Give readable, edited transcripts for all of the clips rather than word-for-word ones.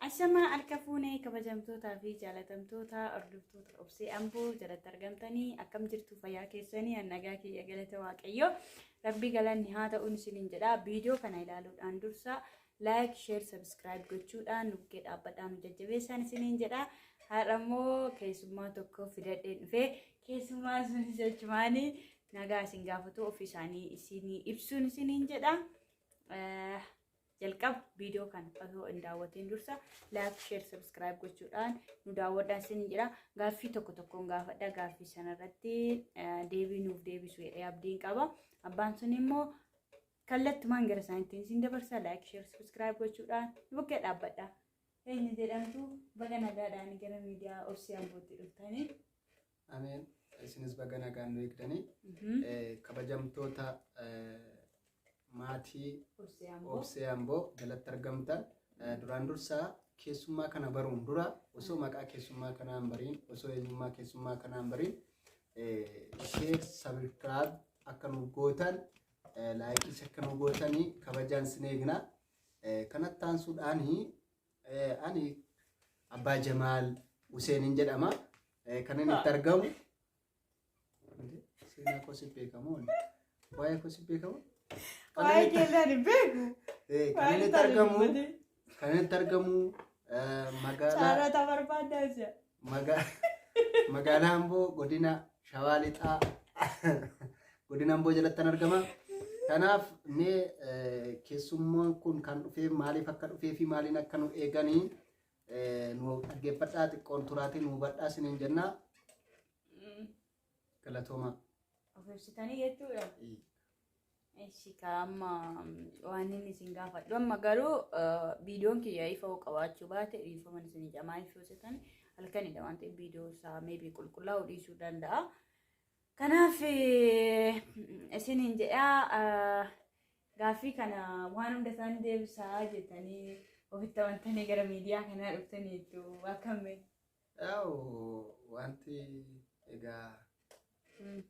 Ashamaa harka fuunee kabajamtootaa fi jaalatamtoota hordoftoota Obsee Amboo jalatti argamtanii, akkam jirtu? Fayyaa keessanii? Nagaa kiyya, galata Waaqayyoo. Rabbii galanni haa ta'uun isiniin jedha. Viidiyoo kana ilaaluudhaan dursa like, share, subscribe gochuudhaan nu bukkee dhaabbadhaan nu jajjabeessaan isiniin jedha. Har'a immoo keessummaa tokko fidadheen dhufee, keessummaan sunis jechumaanii nagaa isin gaafatu, ofii isaanii isinii ibsuun isiniin jedha. Jalqaba viidiyoo kana osoo hin daawwatiin dursa like, share, subscribe gochuudhaan nu daawwadhaa isin jedha. Gaaffii tokko tokkoon gaafadha. Gaaffii sanarratti deebii nuuf deebisu jedhee abdiin qaba. Abbaan sun immoo kallattumaan gara isaaniitti isin dabarsa. Like, share, subscribe gochuudhaan nu bukkee dhaabbadha. Eenyu jedhamtu? Baga nagaadhaan gara miidiyaa Obsee Ambootti dhuftanii. Ameen. Isinis baga nagaan nu eegdanii. Kabajamtoota maatii Obsee Amboo. Obsee Amboo jalatti argamtan, duraan dursaa keessummaa kana baruun dura, osoo maqaa keessummaa kanaa hin bariin, osoo eenyummaa keessummaa kanaa hin bariin, share, subscribe akka nu gootan, likeis akka nu gootanii kabajaan sin eegna. Kanatti aansuudhaani ani Abbaa Jamaal Huseeniin jedhama. Kan inni itti argamu seenaa koo si beekamoo? Waa'ee koo si beekamoo? Waa'ee keessaan hin beeku. Kan inni itti argamu kan inni itti argamu magaalaa Caarrata barbaaddaa isa. Magaalaa Amboo, godina Shawaa Lixaa, godina Amboo jalatti argama. Kanaaf mee keessummaan kun kan dhufee maaliif akka dhufee fi maaliin akka nu eeganii nu dhaggeeffadhaa, xiqqoon turaatii nu hubadhaa isiniin jennaa. Galatoomaa. Of ibsitanii jechuudha. Eshi, amma waan inni isin gaafadhu amma garuu viidiyoon kiyya ifa qabaachuu baate dhiifaman isin jamaa ifoosetan, halkanidha waan ta'eef viidiyoo isaa maybe qulqullaa'uu dhiisuu danda'a. Kanaaf isiniin jedhaa, gaaffii kana waan hunda isaanii deebisaa jettanii ofitti amantanii gara miidiyaa kanaa dhuftaniitu, akkami? Yaa'u, wanti egaa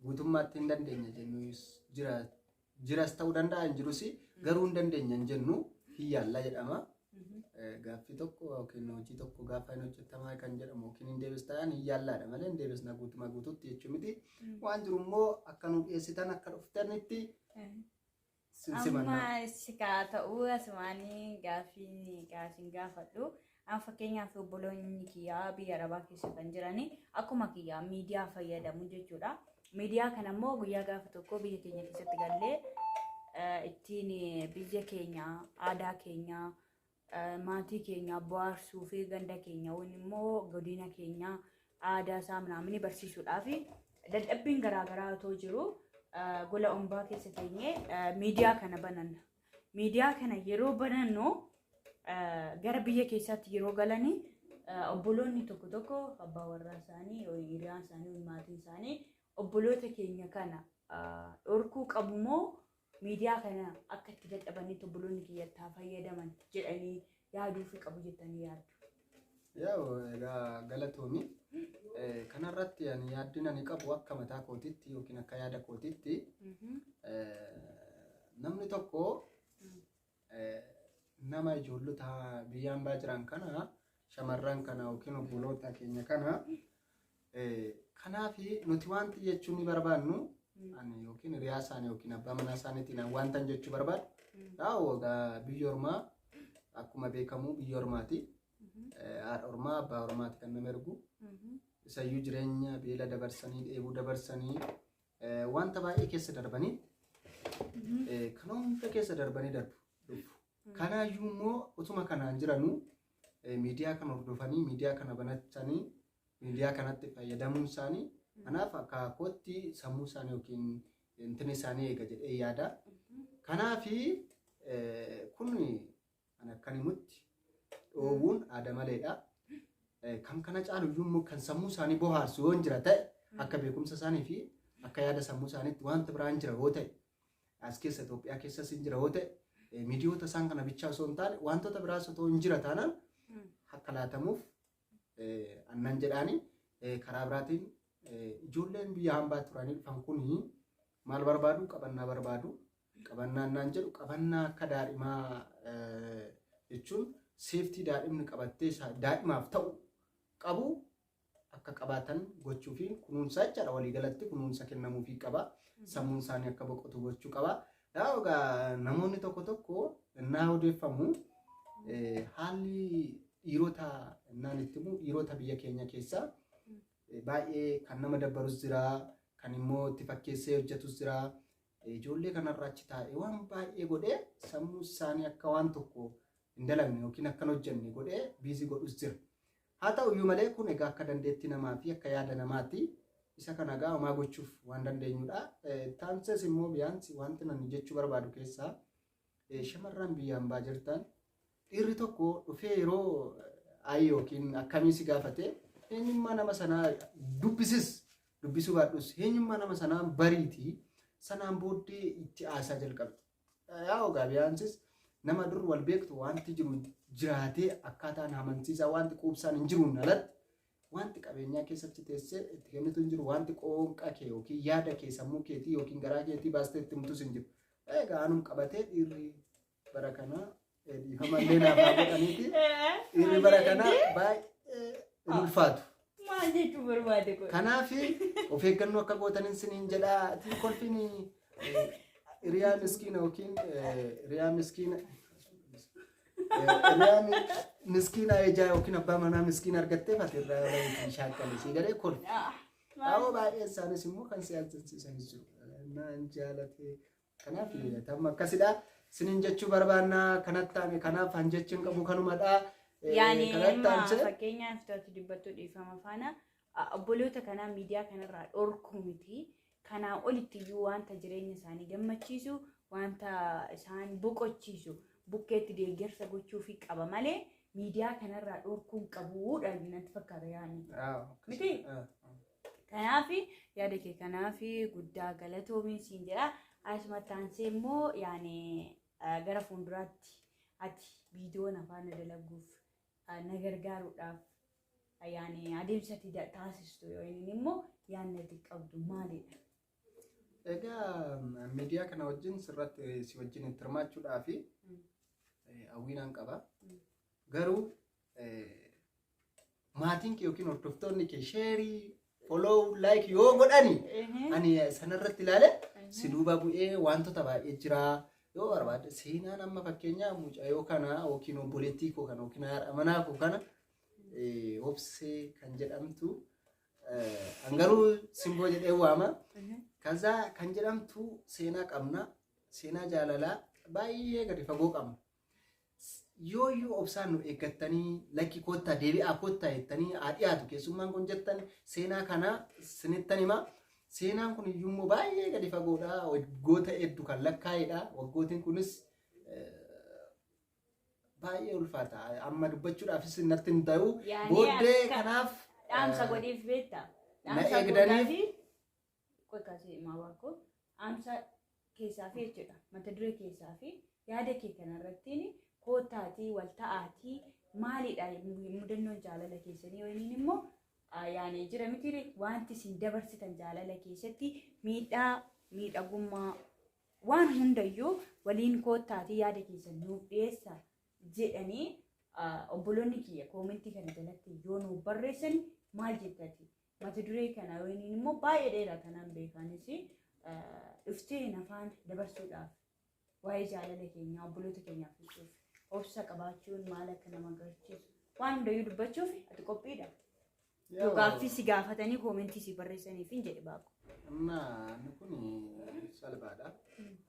guutummaatti hin dandeenya jennus jira, jiras ta'uu danda'a, hin jirus, garuu hin dandeenya hin jennu, hin yaalla jedhama. Gaaffii tokko yookiin hojii tokko gaafa hin hojjetamaa kan jedhamu yookiin hin deebistaan hin yaallaadha malee hin deebisna guutumaa guutuutti jechuu miti. Waan jiru immoo akka nu dhiyeessitan, akka dhuftanitti simannaa. Amma sikaa ta'uu asumaanii gaaffii gaafiin gaafadhu. An fakkeenyaaf obboloonni kiyyaa biyya arabaa keessa kan jirani akkuma kiyyaa miidiyaa fayyadamu jechuudha. Miidiyaa kana immoo guyyaa gaafa tokko biyya keenya keessatti gallee ittiin biyya keenya, aadaa keenya, maatii keenya bohaarsuu fi ganda keenya yookiin immoo godina keenya aadaa isaa ምናምን barsiisuudhaaf dadhabbiin garaagaraa otoo jiru, gola ombaa keessa teenyee miidiyaa kana bananna. Miidiyaa kana yeroo banannu, gara biyya keessaatti yeroo galanii, obboloonni tokko tokko abbaa warraa isaanii, hiriyaan isaanii, maatiin isaanii obboloota keenya kana dhorkuu qabu moo miidiyaa kana akka itti dadhabanitti obboloonni kiyyatti haa fayyadaman jedhanii yaaduufii qabu jettanii yaaddu? Yaa'u, egaa galatoomi. Kanarratti ani yaaddina ani qabu akka mataa kootitti yookiin akka yaada kootitti, namni tokko nama ijoollota biyya hambaa jiran kana, shamarran kana yookiin obboloota keenya kana, kanaaf nuti wanti jechuun ni barbaannu, ani yookiin hiriyaa isaanii yookiin abbaa manaa isaaniitiin wanta jechuu barbaadu. Yaa'u, egaa biyya ormaa akkuma beekamu biyya ormaati. Haadha ormaa, abbaa ormaati kan nama ergu. Isayyuu jireenya beela dabarsanii, dheebuu dabarsanii, wanta baay'ee keessa darbanii, kan hunda keessa darbanii darbu dhufu. Kanaayyuu immoo utuma kanaan jiranuu miidiyaa kana hordofanii, miidiyaa kana banatanii, miidiyaa kanatti fayyadamuun isaanii kanaaf akka kootti sammuu isaanii yookiin intini isaanii eega jedhee yaada. Kanaafi kun ani akkan himutti dhoowwuun aada maleedha. Kan kana caalu iyyuu immoo kan sammuu isaanii bohaarsu yoo hin jira ta'e, akka beekumsa isaanii fi akka yaada sammuu isaaniitti wanta biraan jira yoo ta'e, as keessa Itoophiyaa keessas hin jira yoo ta'e, miidiyoota isaan kana bichaa osoo hin taane wantoota biraas otoo hin jira taanaan akka laatamuuf annan jedhaani. Karaa biraatiin ijoolleen biyya hambaa turanii dhufan kuni maal barbaadu? Qabannaa barbaadu. Qabannaan naan jedhu qabannaa akka daadhimaa jechuun Safety daa'imni qabattee daa'imaaf ta'u qabu akka qabaatan gochuu fi kunuunsa jechaadha. Waliigalatti kunuunsa kennamuufii qaba. Sammuun isaanii akka boqotu gochuu qaba. Egaa namoonni tokko tokko innaa odeeffamu haalli dhiirota innaan itti himu dhiirota biyya keenya keessaa baay'ee kan nama dabbarus jira, kan immoo itti fakkeessee hojjetus jira. Ijoollee kanarraa achi taa'ee waan baay'ee godhee sammuu isaanii akka waan tokko hin dalagne yookiin akka hin hojjenne godhee busy godhus jira. Haa ta'u iyyuu malee kun egaa akka dandeettii namaa fi akka yaada namaatti isa kana egaa homaa gochuuf waan dandeenyudha. Taansees immoo biyaansi wanti nani jechuu barbaadu keessaa shamarran biyya hambaa jirtan dhiirri tokko dhufee yeroo ayi yookiin akkamii si gaafate eenyummaa nama sanaa dubbisis dubbisuu baadhus eenyummaa nama sanaa bariitii sanaan booddee itti haasaa jalqabdi. Yaa egaa biyaansis nama dur wal beektu wanti jiru jiraatee akkaataan amansiisaa wanti quubsaan hin jiruun alatti wanti qabeenyaa keessatti teessee itti kennitu hin jiru, wanti qoonqa kee yookiin yaada kee sammuu keetii yookiin garaa keetii baastee itti himtus hin jiru. Egaa anum qabatee dhiirri bara kanaa dhiifamallee naaf haa godhaniiti dhiirri bara kanaa baay'ee hin ulfaatu. Maal jechuu barbaade kun? Kanaaf of eeggannoo akka gootanin siniin jedhaa. Ati kolfiin hiriyaa miskiina yookiin hiriyaa miskiina hiriyaa miskiina ejaa yookiin abbaa manaa miskiina argattee fati irraa bahiitii shaakkale sii galee kolfi. Dhaaboo baay'ee isaanis immoo kan si ajaa'ibsiisanis jiru. Naan jaalate. Kanaaf tamma akkasidha. Sinin jechuu barbaannaa kanatti taane kanaaf han jechuun qabu kanumadha. Yaani Kanatti amma aansee fakkeenyaaf to'atu dubbattuu dhiifama faana obboloota kanaa miidiyaa kanarraa dhorkuu miti. Kanaa olitti iyyuu wanta jireenya isaanii gammachiisu, wanta isaan boqochiisu bukkeetti deeggarsa gochuufii qaba malee miidiyaa kanarraa dhorkuun qabuudha natti fakkaata yaani. Miti? Kanaaf yaada kee kanaaf guddaa galatoomiin siin jedha. Asumatti aansee immoo yaani gara fuulduraatti ati viidiyoon afaan dalaguuf na gargaaruudhaaf yaani adeemsa ati taasistu yoo inni immoo yaadni ati qabdu maalidha? Egaa miidiyaa kana wajjin sirratti si wajjin itti hirmaachuudhaa fi hawwiinaan qaba. Garuu maatiin kee yookiin hordoftoonni kee share, follow, like yoo godhani ani sanarratti ilaale si duuba bu'ee wantoota baay'ee jira. Yoo barbaade seenaan amma fakkeenyaa mucayyoo kana yookiin obboleettii koo kana yookiin haadha manaa koo kana Obsee kan jedhamtu an garuu Simboo jedhee waama. Kazaa kan jedhamtu seenaa qabna. Seenaa jaalalaa baay'ee gadi fagoo qabna. Yoo iyyuu obsaan nu eeggattanii lakki koottaa deebi'aa koottaa jettanii haa dhiyaatu keessummaan kun jettan seenaa kana sinittan hima. Seenaan kun iyyuu immoo baay'ee gadi fagoodha. Waggoota hedduu kan lakkaa'edha. Waggootiin kunis baay'ee ulfaata. Amma dubbachuudhaafis natti hin ta'u. Yaani Booddee akka kanaaf dhaamsa godhiif beektaa? Na Dhaamsa eegdaniif. godhaa fi qoqqaasee maawaakoo dhaamsa keessaa fi jechuudha. Mata duree keessaa fi yaada kee kanarrattiin koottaatii wal ta'aatii maalidha mudannoon jaalala keessanii yookiin immoo yaani jira miti wanti isin dabarsitan jaalala keessatti miidhaa miidhagummaa waan hundayyuu waliin koottaatii yaada keessan nuuf dhiyeessaa jedhanii obboloonni kiyya comment kana jalatti yoo nuuf barreessan maal jettati? Mata duree kana yookiin immoo baay'ee dheeraa kanaan beekanis dhuftee afaan dabarsuudhaaf waa'ee jaalala keenyaa obboloota keenyaaf ibsuuf obsa qabaachuun maal akka nama agarsiisu waan hundayyuu dubbachuuf ati qophiidha. Yoo gaaffii si gaafatanii comment si barreessaniif hin jedhe baaqu. Amma inni kun salphaadha.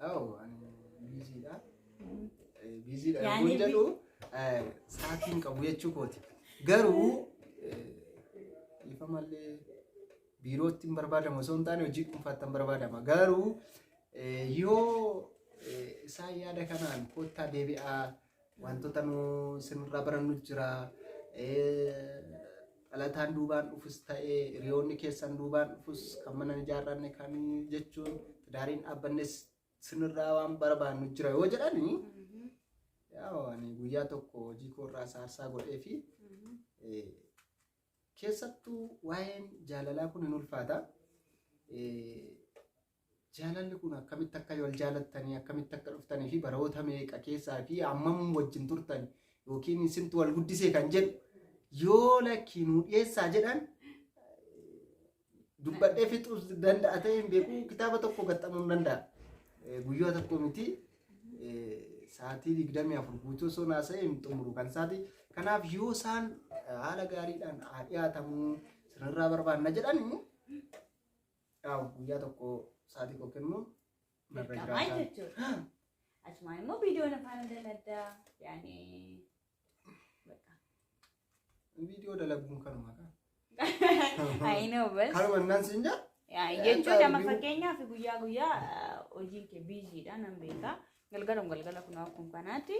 Yaa'u ani busydha. Busydha Yaani yommuu jedhu sa'aatiin qabu jechuu kooti. Garuu ifamallee biirootti hin barbaadamu osoo hin taane hojii dhuunfaatti hin barbaadama. Garuu yoo isaan yaada kanaan koottaa deebi'aa wantoota nu sinirraa barannu jira. Dhalataan duubaan dhufus ta'ee hiriyoonni keessan duubaan dhufus kan mana ijaarranne kan jechuun daariin dhaabbannes sinirraa waan barbaannu jira yoo jedhani yaa'u ani guyyaa tokko hojii koorraa saarsaa godhee fi keessattuu waa'een jaalalaa kun hin ulfaata. Jaalalli kun akkamitti akka wal jaalattanii akkamitti akka dhuftanii fi baroota meeqa keessaa fi hammam wajjin turtan yookiin isintu wal guddisee kan jedhu yoo lakkii nuu dhiyeessaa jedhan dubbadhee fixuus danda'a ta'e hin beeku, kitaaba tokko gaxxamuu hin danda'a. Guyyaa tokko miti, sa'aatii 24 guutuu osoo naasa'e hin xumuru kan isaati. Kanaaf yoo isaan haala gaariidhaan haa dhiyaatamuu sirraa barbaanna jedhan, guyyaa tokko sa'aatii koo kennuun narra Dirqamaa jiraata. jechuudha. Asumaan immoo viidiyoon afaan adda yaani bakka. Viidiyoo dalaguun kanuma kan. I know bas. Kanuma naan siin jaa. Jechuun nama fakkeenyaaf guyyaa guyyaa hojiin kee busy dha nan beeka. Galgaluma galgala kun akkuma kanaatti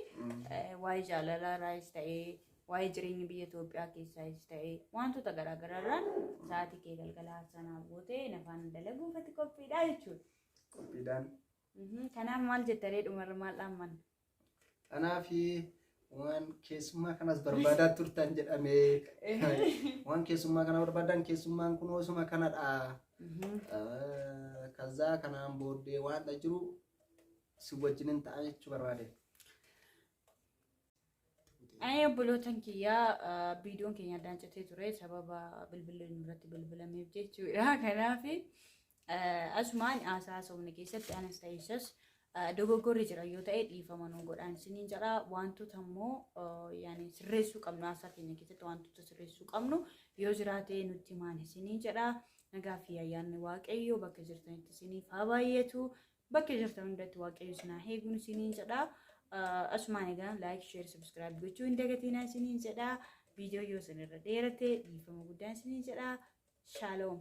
waa'ee jaalalaa irraas ta'ee, waa'ee jireenya biyya Itoophiyaa keessaas ta'ee, wantoota garaagaraa irraan sa'aatii kee galgala sanaaf gootee nafaan dalaguufatti qophiidha jechuudha. Qophiidhaan. Kanaaf maal jettanii dhumarra maal dhaamman? Kanaaf waan keessummaa kanas barbaadaa turtan jedhamee, waan keessummaa kana barbaadan, keessummaan kun osuma kanadha. Kazaa kanaan booddee waan jiru si wajjinin ta'a jechuu barbaade. Ani obbolootan kiyyaa, viidiyoon keenya addaan citee ture sababa bilbilli nurratti bilbilameef jechuudha. Kanaaf asumaan haasaa haasofne keessatti anas ta'e isas dogoggorri jira yoo ta'e dhiifama nu godhaan isiniin jedha. Wantoota immoo yaani sirreessuu qabnu, haasaa keenya keessatti wantoota sirreessuu qabnu yoo jiraate nutti himaan isiniin jedha. Nagaa fi ayyaanni Waaqayyoo bakka jirtanitti isiniif haa baay'atu. Bakka jirtan hundatti Waaqayyo isin haa eeguun isiniin jedha. Asumaan egaa like, share, subscribe gochuu hin dagatinaa isiniin jedha. Viidiyoo yoo isinirra dheerate dhiifama guddaa isiniin jedha. Shaaloom.